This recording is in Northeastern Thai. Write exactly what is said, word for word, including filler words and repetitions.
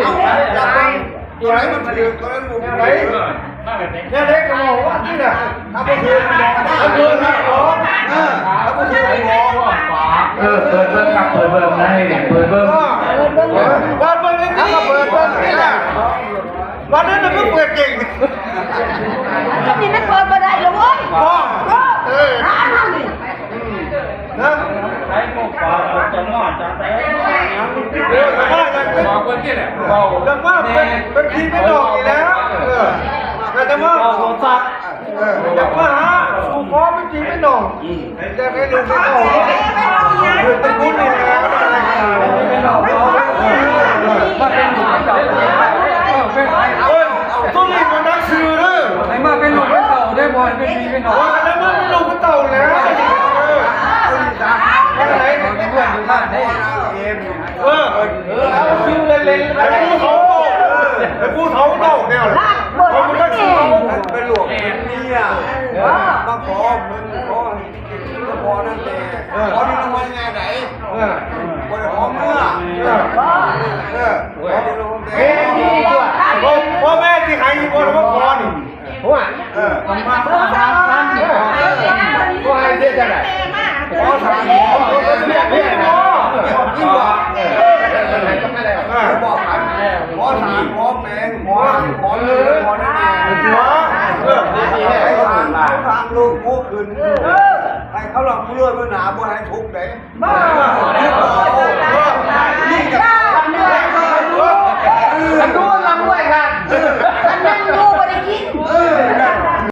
เอาหลักเบิ่ง ตัวไหนมันถือ ตัวนั้นบ่ถือ แนวใดก็บอกว่านี่น่ะ ถ้าบ่ถือก็บอก ถ้าบ่ถือก็บอก เออ ถ้าบ่ถือก็บอก เออ เปิดเบิ่งครับ เปิดเบิ่งนะ เปิดเบิ่ง เออ เปิดเบิ่งนี่ เปิดเบิ่งนี่ล่ะ วันนั้นน่ะมันเปิดเก่ง อันนี้มันเปิดบ่ได้หรอกเว้ย บอก เออ หาอันนั้นนี่ นะ ใช้พวกปากจะมอดจะแตก เออ แต่ว่าอย่างนั้น บอกคนที่แหละ บอก แต่ว่าเป็น เป็นผีเป็นดอกอีกแล้ว เออ แต่ว่า บอกสัตว์ เออ แต่ว่าหาสู่ขอเป็นผีเป็นดอก อืม แต่ไม่รู้ไปเอา เออ ตระกูลนี่แหละ เป็นดอก เออ เออ เป็นดอก เออ เป็นไอ้ เอ้ย ตัวนี้มันนักสือเด้อ ให้มาเป็นลูกเป็นเต้าได้บ่ ให้เป็นพี่เป็นน้อง ว่าแล้วมันเป็นลูกเป็นเต้าแล้ว เออ เอาอีกจ้ะ ว่าไหน เป็นเพื่อนอยู่บ้านได้ เออ เออ เอาคิวเล่นๆ ไอ้ผู้เฒ่า ไอ้ผู้เฒ่าเฒ่าเนี่ย เขามันนักสือ เป็นลูกเป็นเมีย เออ มาขอเพิ่นขอให้ เฉพาะนั่นแหละ เออ ขอที่โรงพยาบาลไงไหน เออ บ่ได้ขอเมื่อ เออ เออ ขอที่โรงพยาบาล เอ้ย พ่อ พ่อแม่ที่ให้บ่ได้มาขอนี่ หัว เออ ต้องมา เออ เออ ขอให้เสียจังได๋ ขอสามขอ เออ เออ เออ บอกกัน ขอสามขอแปลง ขอ ขอเงิน ขอนั่นเอง เออ ให้สาม ให้สามลูกผู้ขึ้น ให้เขาหลับผู้รวยเพื่อหนาบ่ให้ทุกข์เด้ บ้า นี่จะ อันนู้นลำด้วยค่ะ